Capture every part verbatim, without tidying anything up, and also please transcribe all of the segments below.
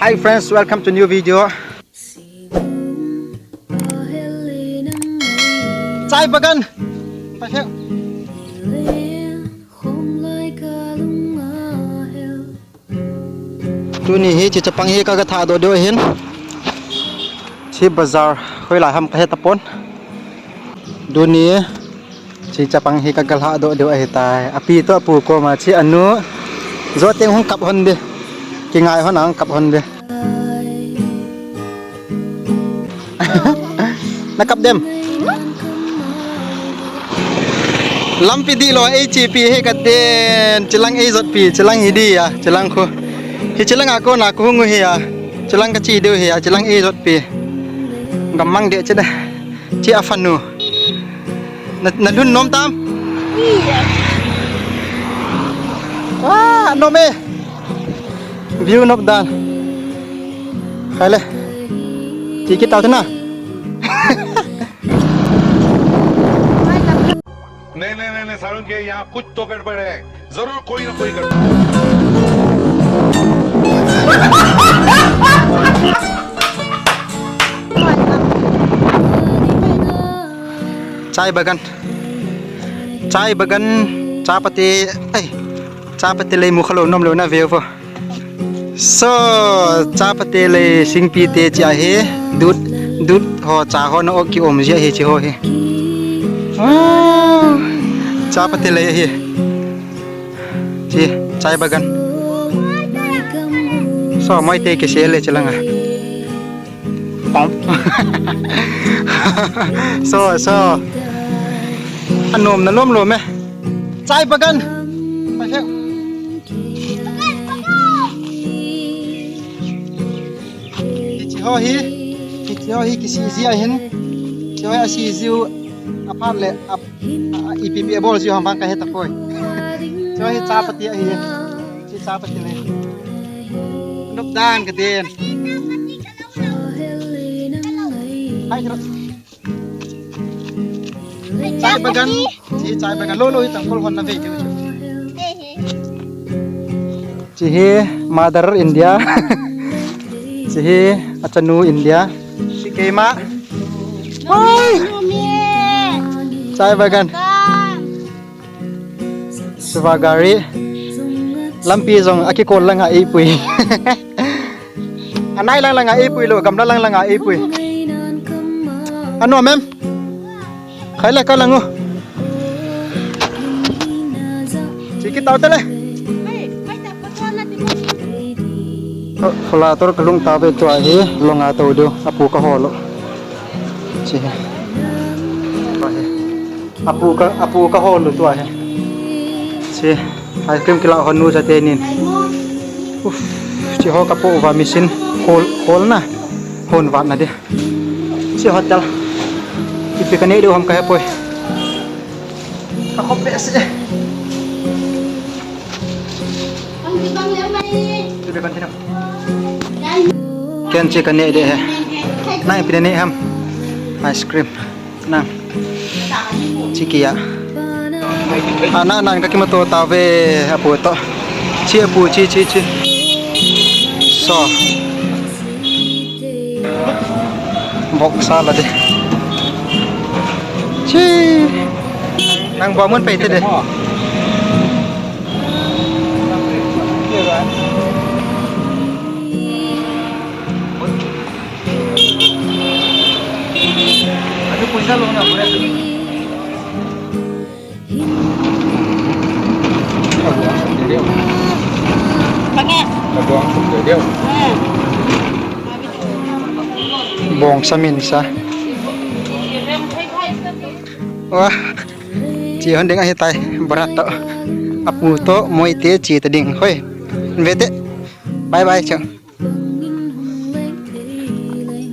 Hi friends, welcome to new video. Chai bagan. Pasal. Tuni hi chi chapang hi ka, ka thah doh diu ahin. Chi bazar hoilai ham ka he tapon. Tuni chi chapang hi ka, ka lhah doh diu ahitai. Api toh apu koma chi anu. Jo teng hung kap hon be. Kingai hon a hung kap hon be. Na kap dem. Lampi dih lou, ei chepi hi ka den. Chilang ei jotpi, chilang hi di a, chilang khu. Hi chilang a kona khu hung u hi a. Chilang ka chi diu hi a, chilang ei jotpi. Gammang deh chi da. Chi a fanu. Na, na lhun nom tam? Ui. Wah, nom e. View nop dan. Khai le. Chi kit tau te na. नहीं, नहीं, नहीं, नहीं, सारुण के यहाँ कुछ तो गड़बड़ है। जरूर कोई ना कोई गड़बड़। Chai bagan. Chai bagan. Chapati. Ai. Chapati lei mu khalou nom lou na veu vo. So, chapati lei singpi te chi ahi. Dut, dut ho cha ho na o ki om ji ahi chi ho hi. Oh, chapati lei ahi. Chi, chai bagan. So, moi te ki se le chi langa. Pom. So, so. Anom na lom lom e. Chai bagan. Pasal. Hichi ho hi. Hichi ho hi kisi ji ahin. Hichi ho hi asi jiu. Aphat le ap. A, ipi pi abol jiu ham bang ka he tapoi. Hichi ho hi chapati ahi. Hichi chapati le. Nop dan ka den. Hai kira. Chai bagan, chi chai bagan, lo lo hi tangkhul hon na ve chu. Chi hi mother India. Chi hi achanu India. Chi keima. Chai bagan. Suva gari. Lampi jong akikol langa eipui. Anai lang langa eipui lo, gamla lang langa eipui. Anom em? Khai le ka lang u. Chi kit tau te le. Khola tor ka lhung tau ve tua hi, longa tou diu, apu ka hol u. Chi hi. Apu ka, apu ka hol u tua hi. Chi, ice cream kila hon nu jate nin. Uf, chi ho ka po uva machine hol, hol na. Hon vat na di. Chi hotel. Ipi ka ne diu ham ka he poi. Ka khop be se. Ipi kan thina. Ken chi ka ne de he. Nang ipi ne ham. Ice cream. Nang. Chi kia. Ana nan ka kimato tave apu to. Chi apu chi chi chi. So. Bok sa la de. Chi. Nang ba mun pe te de. Bong sa min sa. Wah. Chi hon ding ahi tai. Brat to. Apu to moi te chi ta ding. Hoi. Ve te. Bye bye chang.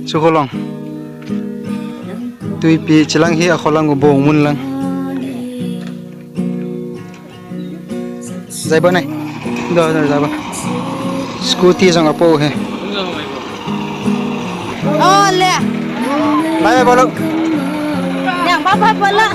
Chu kholong. Tuipi chilang hi a kholong u bong mun lang. Jai ba nai. Do, do, jai ba. Scooty jong apo he. Oh, le. Bye bye bolo. Yang bye bye bolo.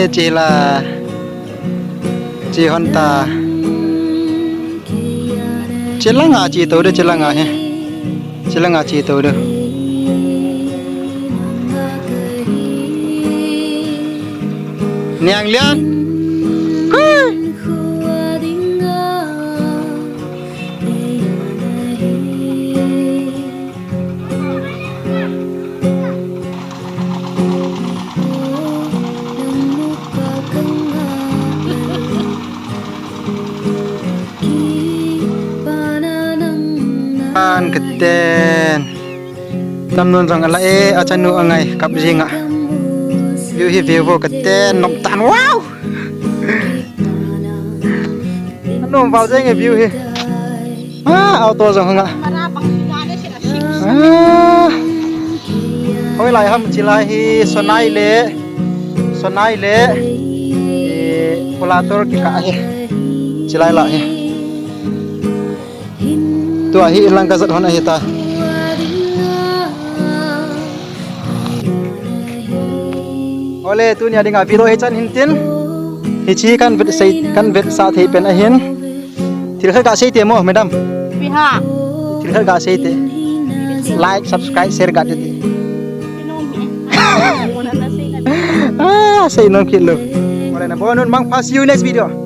Che la. Che hon ta. Che langa che to de, che langa he. Che langa che to de. Niang Lian. Koi. An keten. Namnun jong ala e, achanu angai kap jinga. View hi view vo keten, nom tan, wow! Anom vau jeng e view hi. Ah, auto jong hanga. Ah. Hoi lai ham chilai hi Sonai le. Sonai le. E, Pulator kikah hi. Chilai la hi. Tua hi ilang kajat hon ahi ta. Ole, tunia dinga video hi chan hin tin. Hichi kan vetsah, kan vetsah thei pen ahin. Thil khat gasei te mo, madam. Piha. Thil khat gasei te. Like, subscribe, share ga te. Ah, sei nom kit lou. Ole, nabonun mangpha, see you next video.